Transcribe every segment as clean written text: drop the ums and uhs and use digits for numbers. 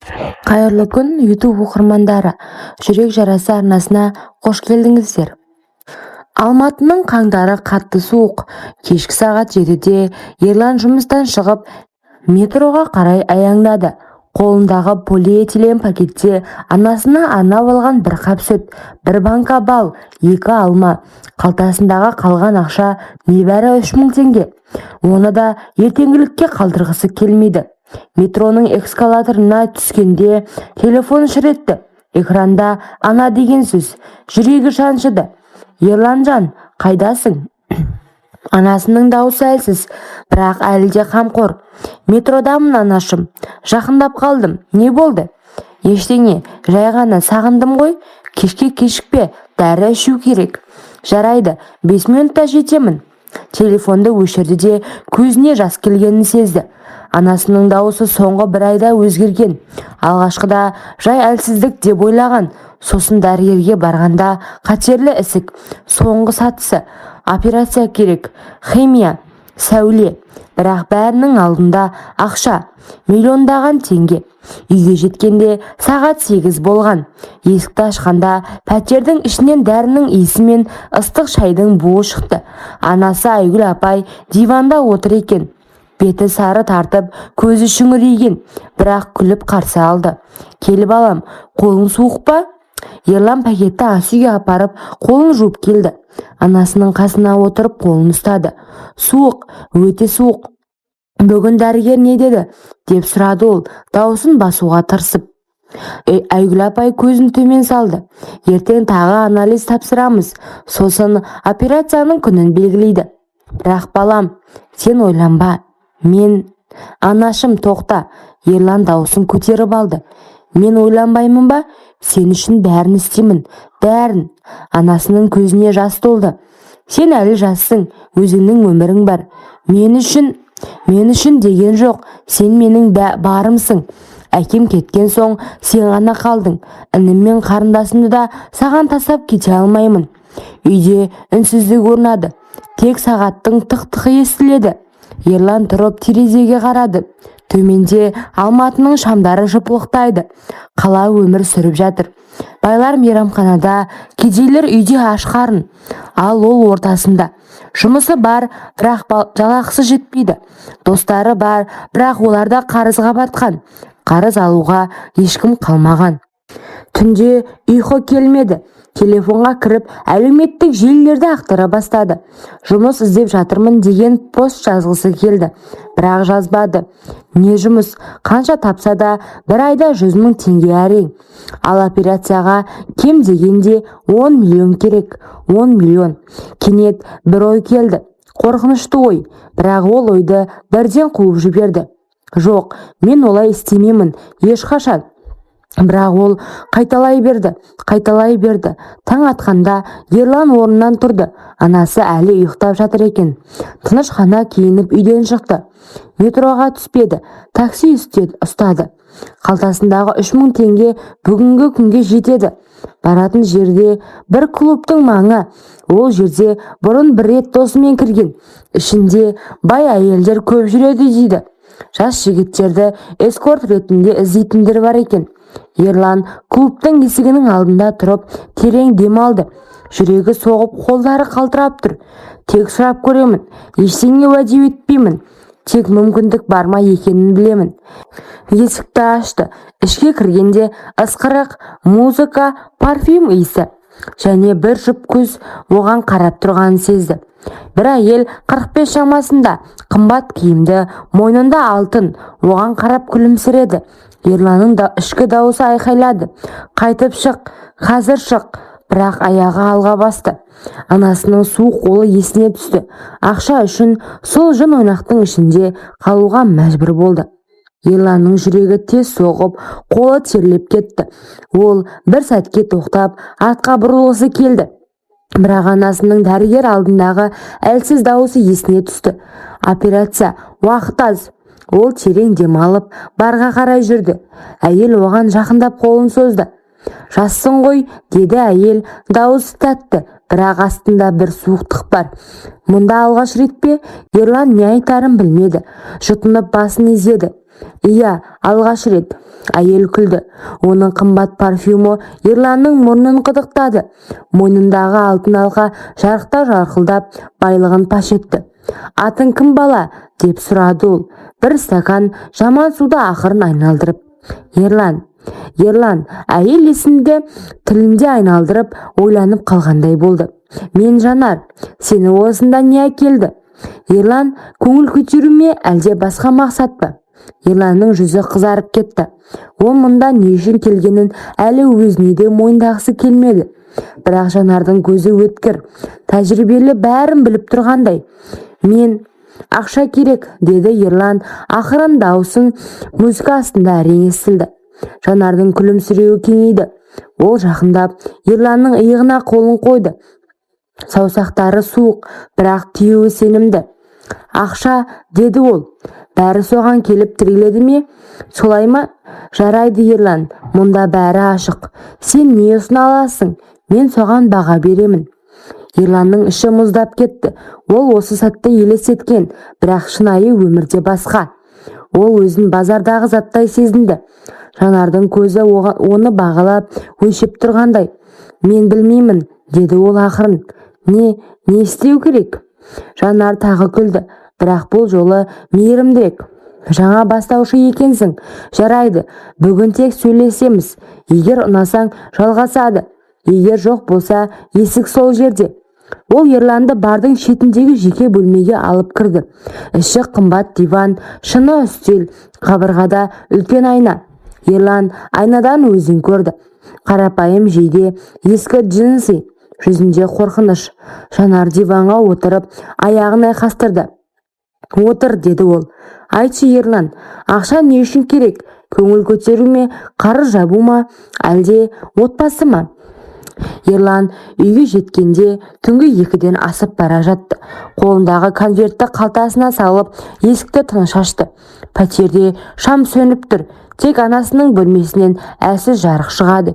Қайырлы күн, YouTube оқырмандары! «Жүрек жарасы» арнасына қош келдіңіздер. Алматының қаңтары қатты суық. Кешкі сағат 7-де Ерлан жұмыстан шығып, метроға қарай аяңдады. Қолындағы полиэтилен пакетте анасына арнап алған бір қап сүт, бір банка бал, екі алма. Қалтасындағы қалған ақша небәрі 3000 теңге. Оны да ертеңгілікке қалдырғысы келмейді. Метроның эскалаторына түскенде телефон шыр етті. Экранда «ана» деген сөз. Жүрегі шаншыды. «Ерланжан, қайдасың?» Анасының даусы әлсіз, бірақ әлі де қамқор. «Метродамын, анашым, жақындап қалдым. Не болды?» «Ештеңе, жай ғана сағындым ғой. Кешке кешікпе, дәрі ішу керек». «Жарайды, 5 минутта жетемін». Телефонды өшірді де, көзіне жас келгенін сезді. Анасының дауысы соңғы бір айда өзгерген. Алғашқыда жай әлсіздік деп ойлаған. Сосын дәрігерге барғанда қатерлі ісік, соңғы сатысы, операция керек, химия, сәуле. Бірақ бәрінің алдында ақша, миллиондаған теңге. Үйге жеткенде сағат 8 болған. Есікті ашқанда пәтердің ішінен дәрінің иісі мен ыстық шайдың буы шықты. Анасы Айгүл апай диванда отыр екен. Беті сары тартып, көзі шүңірейген, бірақ күліп қарсы алды. «Кел, балам, қолың суық па?» Ерлан пакетті ас үйге апарып, қолын жуып келді. Анасының қасына отырып, қолын ұстады. «Суық, өте суық. Бүгін дәрігер не деді?» – деп сұрады ол, даусын басуға тырысып. Айгүл апай көзін төмен салды. «Ертең тағы анализ тапсырамыз, сосын операцияның күнін белгілейді. Бірақ, балам, сен ойланба, мен...» «Анашым, тоқта!» Ерлан даусын көтеріп алды. «Мен ойланбаймын ба? Сен үшін бәрін істеймін, бәрін!» Анасының көзіне жас толды. «Сен әлі жассың, өзіңнің өмірің бар. Мен үшін, мен үшін деген жоқ, сен менің барымсың. Әкем кеткен соң сен ғана қалдың. Інім мен қарындасымды да саған тастап кете алмаймын». Үйде үнсіздік орнады. Тек сағаттың тық-тығы естіледі. Ерлан тұрып, терезеге қарады. Төменде Алматының шамдары жыпылықтайды. Қала өмір сүріп жатыр. Байлар мейрамханада, кедейлер үйде аш қарын. Ал ол ортасында. Жұмысы бар, бірақ жалақысы жетпейді. Достары бар, бірақ олар да қарызға батқан. Қарыз алуға ешкім қалмаған. Түнде ұйқы келмеді. Телефонға кіріп, әлеуметтік желілерді ақтара бастады. «Жұмыс іздеп жатырмын» деген пост жазғысы келді, бірақ жазбады. Не жұмыс? Қанша тапса да, бір айда 100 000 теңге әрең. Ал операцияға кем дегенде 10 миллион керек. 10 миллион. Кенет бір ой келді. Қорқынышты ой, бірақ ол ойды бірден қуып жіберді. «Жоқ, мен олай істемеймін ешқашан». Бірақ ол қайталай берді, қайталай берді. Таң атқанда Ерлан орнынан тұрды. Анасы әлі ұйықтап жатыр екен. Тыныш қана киініп, үйден шықты. Метроға түспеді, такси ұстады. Қалтасындағы 3000 теңге бүгінгі күнге жетеді. Баратын жерде бір клубтың маңы. Ол жерде бұрын бір рет досымен кірген. Ішінде бай әйелдер көп жүреді дейді. Жас жігіттерді эскорт ретінде іздейтіндер бар екен. Ерлан клубтың есігінің алдында тұрып, терең дем алды. Жүрегі соғып, қолдары қалтырап тұр. «Тек сұрап көремін, ештеңе уәде етпеймін, тек мүмкіндік бар ма екенін білемін». Есікті ашты. Ішке кіргенде ысқырық, музыка, парфюм иісі және бір жұп көз оған қарап тұрғанын сезді. Бір әйел, 45 шамасында, қымбат киімді, мойнында алтын, оған қарап күлімсіреді. Ерланның да ішкі дауысы айқайлады: «Қайтып шық, қазір шық!» Бірақ аяғы алға басты. Анасының суық қолы есіне түсті. Ақша үшін сол жын ойнақтың ішінде қалуға мәжбүр болды. Ерланның жүрегі тез соғып, қолы терлеп кетті. Ол бір сәтке тоқтап, артқа бұрылғысы келді. Бірақ анасының дәрігер алдындағы әлсіз дауысы есіне түсті: «Операция, уақыт аз». Ол терең демалып, барға қарай жүрді. Әйел оған жақындап, қолын созды. «Жассың ғой», – деді әйел. Дауысы тәтті, бірақ астында бір суықтық бар. «Мұнда алғаш рет пе?» Ерлан не айтарын білмеді. Жұтынып, басын изеді. Иә, алғаш рет. Әйел күлді. Оның қымбат парфюмі Ерланның мұрнын қытықтады. Мойнындағы алтын алқа жарықта жарқылдап, байлығын паш етті. «Атың кім, бала?» – деп сұрады ол, бір стакан жаман суды ақырын айналдырып. «Ерлан, Ерлан». Әйел есімді тілінде айналдырып, ойланып қалғандай болды. «Мен Жанар. Сені осында не әкелді, Ерлан? Көңіл көтеру ме, әлде басқа мақсат па?» Ерланның жүзі қызарып кетті. Ол мұнда не үшін келгенін әлі өзіне де мойындағысы келмеді. Бірақ Жанардың көзі өткір, тәжірибелі, бәрін біліп тұрғандай. «Мен ақша керек», – деді Ерлан ақырын. Даусын музыка астында әрең естілді. Жанардың күлімсіреуі кеңейді. Ол жақындап, Ерланның иығына қолын қойды. Саусақтары суық, бірақ тиюі сенімді. «Ақша», – деді ол. «Бәрі соған келіп тіреледі ме, солай ма? Жарайды, Ерлан, мұнда бәрі ашық. Сен не ұсына аласың, мен соған баға беремін». Ерланның іші мұздап кетті. Ол осы сәтті елестеткен, бірақ шынайы өмірде басқа. Ол өзін базардағы заттай сезінді. Жанардың көзі оны бағалап, өлшеп тұрғандай. «Мен білмеймін», – деді ол ақырын. Не істеу керек?» Жанар тағы күлді, бірақ бұл жолы мейірімдірек. «Жаңа бастаушы екенсің. Жарайды, бүгін тек сөйлесеміз. Егер ұнасаң, жалғасады. Егер жоқ болса, есік сол жерде». Ол Ерланды бардың шетіндегі жеке бөлмеге алып кірді. Іші қымбат диван, шыны үстел, қабырғада үлкен айна. Ерлан айнадан өзін көрді: қарапайым жейде, ескі джинсы, жүзінде қорқыныш. Жанар диванға отырып, аяғын айқастырды. «Отыр», – деді ол. «Айтшы, Ерлан, ақша не үшін керек? Көңіл көтеру ме, қарыз жабу ма, әлде отбасы ма?» Ерлан үйге жеткенде түнгі 2-ден асып бара жатты. Қолындағы конвертті қалтасына салып, есікті тыныш ашты. Пәтерде шам сөніп тұр, тек анасының бөлмесінен әлсіз жарық шығады.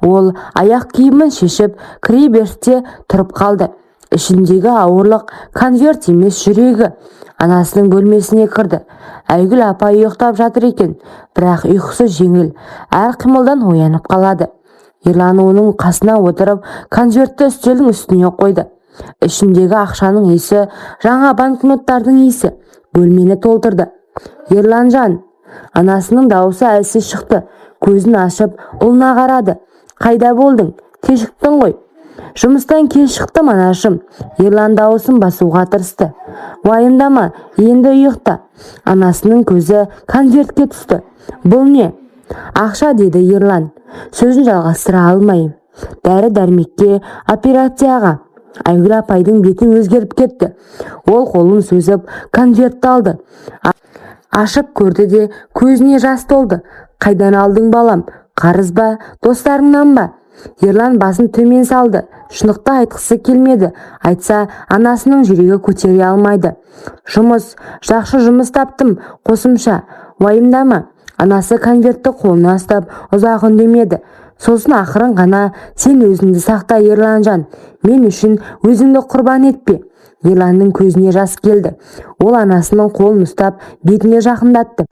Ол аяқ киімін шешіп, кіре берісте тұрып қалды. Ішіндегі ауырлық конверт емес, жүрегі. Анасының бөлмесіне кірді. Айгүл апай ұйықтап жатыр екен, бірақ ұйқысы жеңіл, әр қимылдан оянып қалады. Ерлан оның қасына отырып, конвертті үстелдің үстіне қойды. Ішіндегі ақшаның иісі, жаңа банкноттардың иісі бөлмені толтырды. «Ерланжан!» Анасының даусы әлсіз шықты. Көзін ашып, ұлына қарады. «Қайда болдың? Кешіктің ғой». «Жұмыстан кеш шықтым, анашым». Ерлан дауысын басуға тырысты. «Уайымдама, енді ұйықта». Анасының көзі конвертке түсті. «Бұл не?» «Ақша», – деді Ерлан, сөзін жалғастыра алмай. «Дәрі-дәрмекке, операцияға». Айгүл апайдың беті өзгеріп кетті. Ол қолын созып, конвертті алды. Ашып көрді де, көзіне жас толды. «Қайдан алдың, балам? Қарыз ба, достарыңнан ба?» Ерлан басын төмен салды. Шындықты айтқысы келмеді. Айтса, анасының жүрегі көтере алмайды. «Жұмыс, жақсы жұмыс таптым қосымша. Уайымдама». Анасы конвертті қолына ұстап, ұзақ үндемеді. Сосын ақырын ғана: «Сен өзіңді сақта, Ерланжан. Мен үшін өзіңді құрбан етпе». Ерланның көзіне жас келді. Ол анасының қолын ұстап, бетіне жақындатты.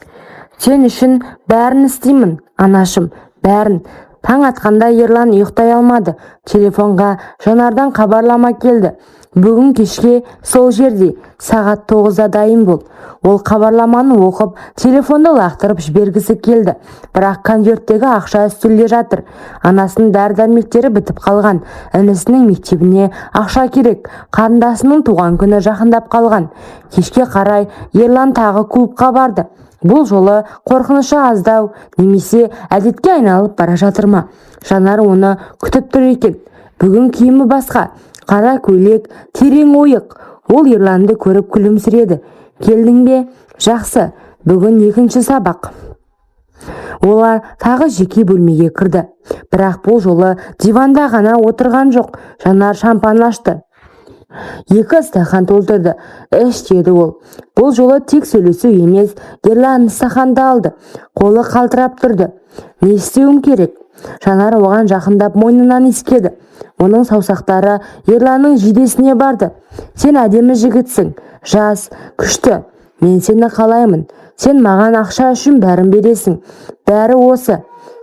«Сен үшін бәрін істеймін, анашым, бәрін». Таң атқанда Ерлан ұйықтай алмады. Телефонға Жанардан хабарлама келді: «Бүгін кешке сол жерде, сағат 9-да дайын бол». Ол хабарламаны оқып, телефонды лақтырып жібергісі келді. Бірақ конверттегі ақша үстелде жатыр. Анасының дәрі-дәрмектері бітіп қалған, інісінің мектебіне ақша керек, қарындасының туған күні жақындап қалған. Кешке қарай Ерлан тағы клубқа барды. Бұл жолы қорқынышы аздау немесе әдетке айналып бара жатыр ма? Жанар оны күтіп тұр екен. Бүгін киімі басқа: қара көйлек, терең ойық. Ол Ерланды көріп, күлімсіреді. «Келдің бе? Жақсы. Бүгін екінші сабақ». Олар тағы жеке бөлмеге кірді. Бірақ бұл жолы диванда ғана отырған жоқ. Жанар шампан ашты. Екі стақан толтырды. «Іш», – деді ол. Бұл жолы тек сөйлесу емес. Ерлан стақанды алды. Қолы қалтырап тұрды. «Не істеуім керек?» Жанар оған жақындап, мойнынан иіскеді. Оның саусақтары Ерланның жейдесіне барды. «Сен әдемі жігітсің, жас, күшті. Мен сені қалаймын. Сен маған ақша үшін бәрін бересің. Бәрі осы.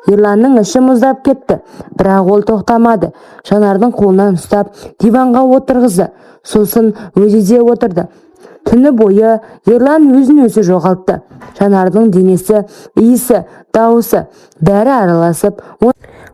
Ерланның іші мұздап кетті, бірақ ол тоқтамады. Жанардың қолынан ұстап, диванға отырғызды. Сосын өзі де отырды. Түні бойы Ерлан өзін өзі жоғалтты. Жанардың денесі, иісі, дауысы, бәрі араласып,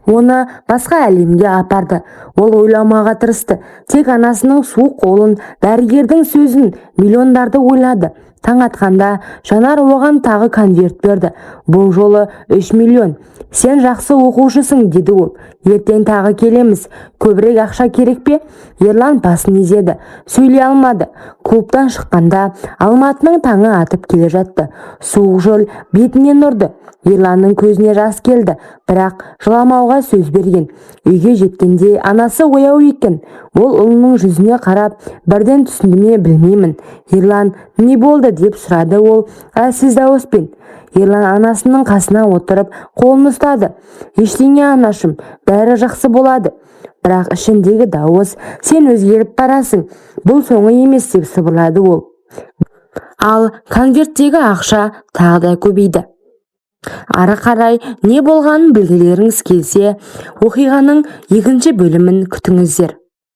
оны басқа әлемге апарды. Ол ойламауға тырысты. Тек анасының суық қолын, дәрігердің сөзін, миллиондарды ойлады. Таң атқанда Жанар оған тағы конверт берді. Бұл жолы 3 миллион. «Сен жақсы оқушысың, – деді ол. – Ертең тағы келеміз. Көбірек ақша керек пе?» Ерлан басын изеді. Сөйлей алмады. Клубтан шыққанда Алматының таңы атып келе жатты. Суық жел бетінен ұрды. Ерланның көзіне жас келді, бірақ жыламауға сөз берген. Үйге жеткенде анасы ояу екен. Ол ұлының жүзіне қарап, бірден түсінді ме, білмеймін. «Ерлан, не болды?» – деп сұрады ол әлсіз дауыспен. Ерлан анасының қасына отырып, қолын ұстады. «Ештеңе, анашым, бәрі жақсы болады». Бірақ ішіндегі дауыс: «Сен өзгеріп барасың, бұл соңы емес», – деп сыбырлады ол. Ал конверттегі ақша тағы да көбейді. Ары қарай не болғанын білгілеріңіз келсе, оқиғаның екінші бөлімін күтіңіздер.